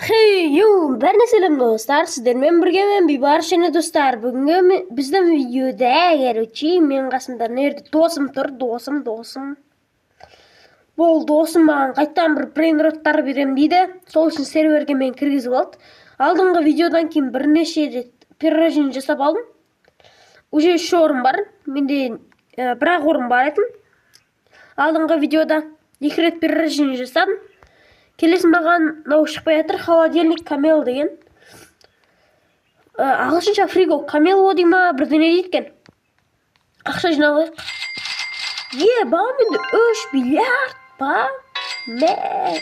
Хей, йоу, бәріне сәлем достар, сіздермен бірге мен Бейбарыс және достар. Бүгінгі біздің видеода, короче, мен қасымда мына досым тұр, досым. Бұл досым маған қайтадан бір брейнроттар берем дейді. Сол үшін серверге мен кіргізіп алды. Алдыңғы видеодан кейін бірнеше рет перерождение жасап алдым. Уже 3 орын бар. Менде бір-ақ орын бар еді. Алдыңғы видеода 2 рет перерождение жасадым. Келесі маған мынау шықпай жатыр, холодильник Камел деген. Ағылшынша фриго Камело дей ма, бірдеңе дейді екен. Ақша жинап алайық. Ба, менде 3 миллиард па? Мә,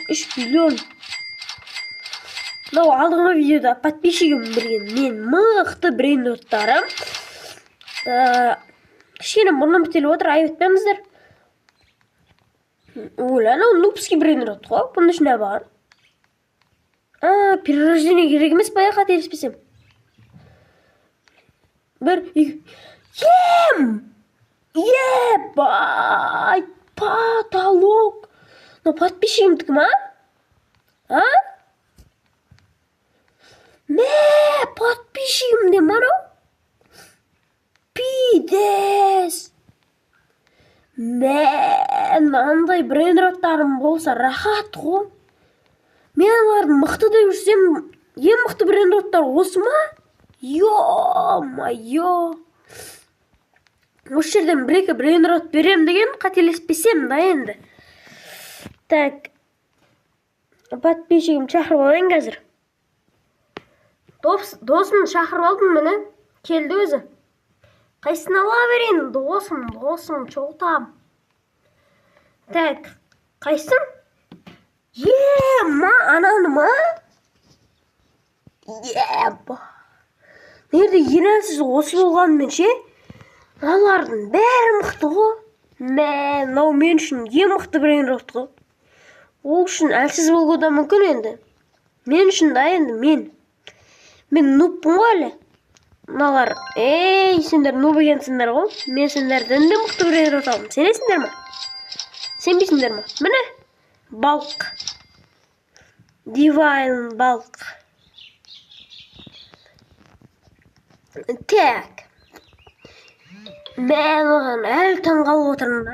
3 миллион. Мынау алдыңғы видеода подписчигім берген мен мықты брейнроттарым. Кішкене мұрным бітеліп отыр, айып етпеңіздер. Оля, анау нубский брейнрот қой, бұның ішінде бар. Перерождение керек емес па, қателеспесем. 1, 2, ем! Ебать! Потолок! Ну, подписчигімдікі ма? А? Мә, подписчигімде ма анау? Пидес! Мә, мынандай брейнроттарым болса рахат қой. Мен аларды мықты деп жүрсем, ең мықты брейнроттар осы ма? Ё-моё! Осы жерден бір-екі брейнрот берем деген қателеспесем да енді. Так, подписчигім шақырып алайын қазір. Досым шақырып алдым, міне, келді өзі. Қайсысын ала берейін, досым, чолтам. Так, қайсысын? Ма, ананы ма? Еба. Нерде ерәнсіз осы болғанымен ше? Мыналардың бәрі мықты ғой. Мә, мынау мен үшін ең мықты брейнрот қой. Ол үшін әлсіз болуы да мүмкін енді. Мен үшін да енді, мен. Мен нубпын ғой әлі. Мыналар, ей, сендер нуб екенсіңдер ғой. Мен сендерден де мықты брейнрот алдым. Сенесіңдер ме? Сенбейсіңдер ме? Міне, балық. Дивайн балық. Так. Мен оған әлі таңғалып отырмын.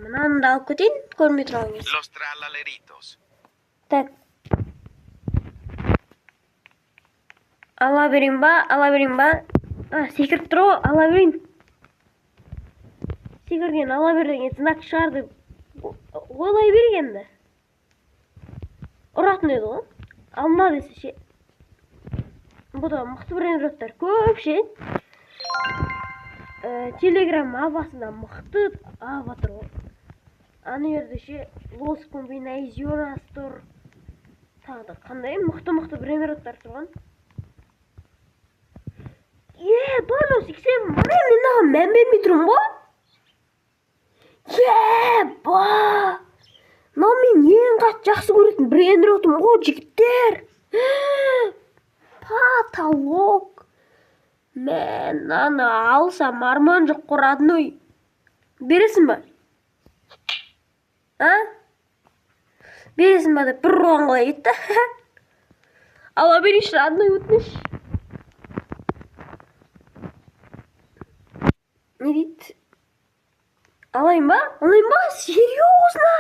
Мынаны да алып кетейін, көрмей тұрған кезде. Los tralaleritos. Так. Ала берейін ба, ала берейін ба? Секіріп тұр ғой, ала берейін. Секірген, ала бер деген знак шығар деп ойлай берейін енді. Ұратын еді ғой. Алма десе ше. Бұ да мықты брейнроттар көп ше. Телеграм авасында мықты ава тұр ғой. Ана жерде ше Лос Комбиназионас тұр. Тағы да қандай мықты-мықты брейнроттар тұрған. Барлық сексен бар, мен мынаған мән бермей тұрмын ғой. Ба! Мынау мен ең қатты жақсы көретін брейнротым ғой, жігіттер. Потолок. Мен мынаны алсам арман жоқ қой, родной. Бересің ба? А? Бересің ба деп бір ұрған қалай кетті? Ала берейінші, родной, өтініш. Не дейді? Алайын ба? Алайын ба? Серьезно?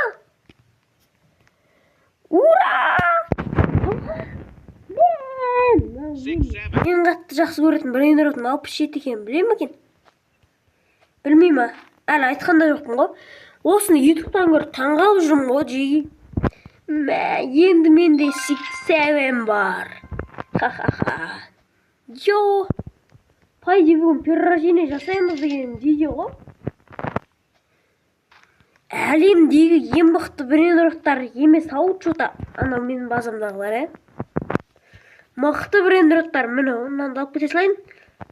Ура! Ең қатты жақсы көретін брейнротым 67 екенін біле ме екен? Білмей ма? Әлі айтқан да жоқпын ғой. Осыны ютубтан көріп таңғалып жүрмін ғой, жиі. Мә, енді менде 67 бар. Ха-ха-ха. Йо! По идее бүгін перерождение жасаймыз деген видео ғой. Әлемдегі ең мықты брейнроттар емес ау, чё-то анау менің базамдағылар, ә? Мықты брейнроттар, міне, мынаны алып кете салайын.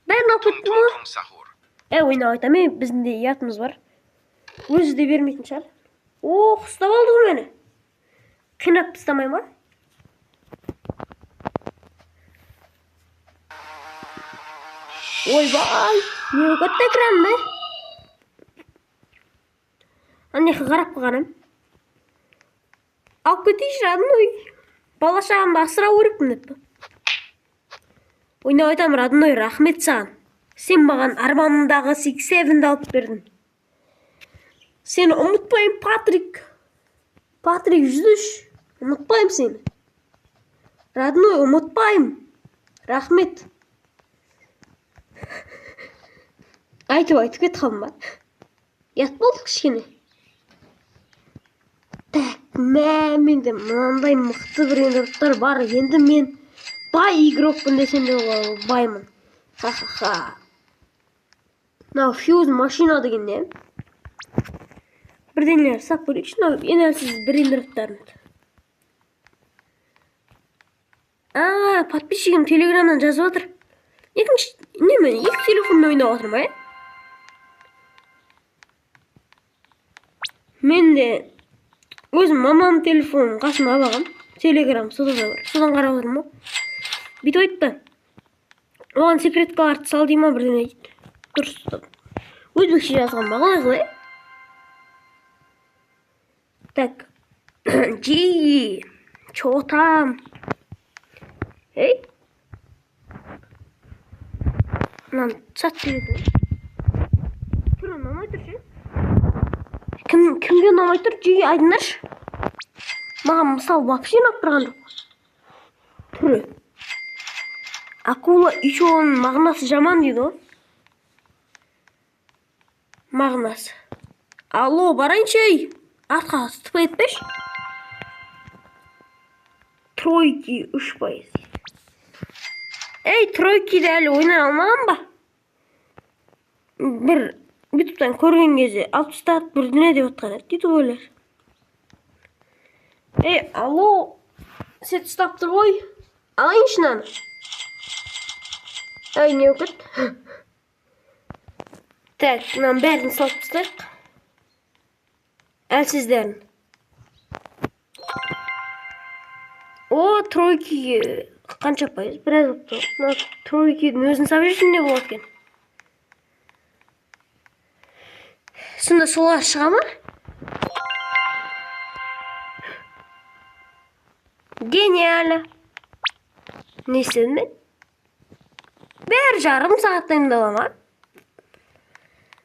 Бәрін алып кеттім ғой. Ойнап айтамын, біздің де ұятымыз бар. Өзі де бермейтін шығар. Ох, ұстап алды ғой мені. Қинап тастамай ма? Ойбай, не болып кетті экранды? Ана жаққа қарап қалғаным. Алып кетейінші, родной. Бала шағамды асырау керекпін деп па? Ойнап айтамын, родной, рахмет саған. Сен маған арманымдағы 6-7-ді алып бердің. Сені ұмытпаймын, Патрик. Патрик 103. Ұмытпаймын сені. Родной, ұмытпаймын. Рахмет. Айтып кетіп қалдым ба? Ұят болды кішкене. Так, мә, менде мынандай мықты брейнроттар бар. Енді мен бай игрокпын десем де болады, баймын. Ха-ха-ха. Мынау фьюз машина деген не? Бірдеңелер сап көрейікші, мынау ең әлсіз брейнроттарын. А, подписчигім телеграмнан жазып отыр. Екінші, неме, екі телефонмен ойнап отырмын, ә? Мен де өзім мамамның телефонын қасыма алып алғам. Телеграм сода да бар. Содан қарап отырмын ғой. Бүйтіп айтты. Оған секреткаларды сал дей ма бірдеңе дейді. Дұрыс. Өзбекше жазған ба, қалай қалай? Так. Жи. Чо там? Ей. Мынаны сат деген. Түрі ұнамай тұр ше. Кімге ұнамай тұр? Жиі айтыңдаршы. Маған мысал вообще ұнап тұрған жоқ. Түрі. Акула еще оның мағынасы жаман дейді ғой. Мағынасы. Алло, барайыншы ей. Артқа ступай етпеші. Тройки 3% дейді. Ей, тройкиді әлі ойнай алмаған ба? Бір ютубтан көрген кезде алып тастады бірдеңе деп отқан еді ютуберлер. Ей, алло, сен ұстап тұр ғой. Алайыншы мынаны. Ай, не болып кетті? Так, мынаның бәрін салып тастайық. Әлсіздерін. О, тройкиге қанша пайыз? Біраз болып тұр. Мына тройкидің өзін салып жіберсем не болады екен? Сонда солар шыға ма? Гениально. Не істедім мен? Бәрі жарым сағатта дайындала ма?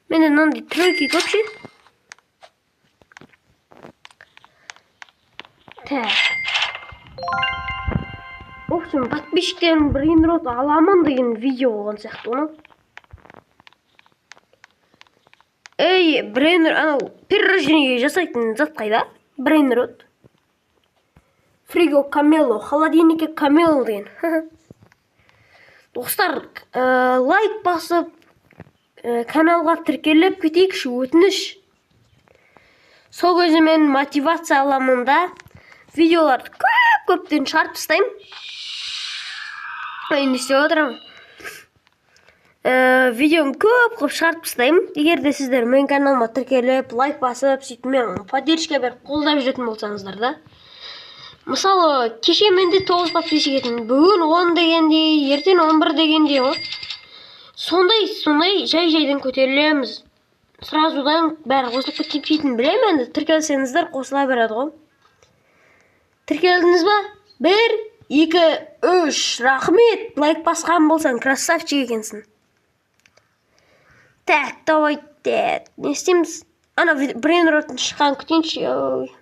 Менде мынандай тройки көп ше. Так. В общем, подписчиктерім брейнрот аламын деген видео болған сияқты оны. Ей, брейнер, анау перерождение жасайтын зат қайда? Брейнрот. Фриго Камело, холодильникке Камело деген. Достар, лайк басып, каналға тіркеліп кетейікші, өтініш. Сол кезде мен мотивация аламын да, видеоларды көп-көптен шығарып тастаймын. Ай, не істеп отырамын? Видеоны көп қылып шығарып тастаймын. Егер де сіздер менің каналыма тіркеліп, лайк басып, сөйтіп мен поддержка беріп қолдап жүретін болсаңыздар да. Мысалы, кеше менде 9 подписчик етін, бүгін 10 дегендей, ертең 11 дегендей ғой. Сондай жай-жайдан көтерілеміз. Сразудан бәрі қосылып кетпейтінін білемін енді. Тіркелсеңіздер қосыла береді ғой. Тіркелдіңіз ба? 1, 2, 3. Рахмет. Лайк басқан болсаң, красавчик екенсің. Так, давайте. Не істейміз? Ана брейнроттың шыққанын күтейінші. Ой.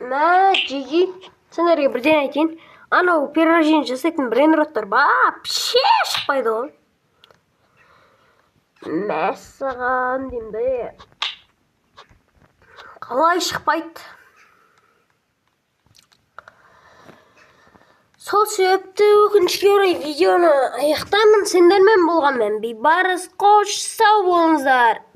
Мә, жеги. Сендерге бірден айтайын. Анау перерождение жасайтын брейнроттар вообще шықпайды ғой. Мәссаған деймін де. Қалай шықпайды? Сол себепті өкінішке орай видеоны аяқтаймын. Сендермен болған мен Бейбарыс. Қош, сау болыңыздар.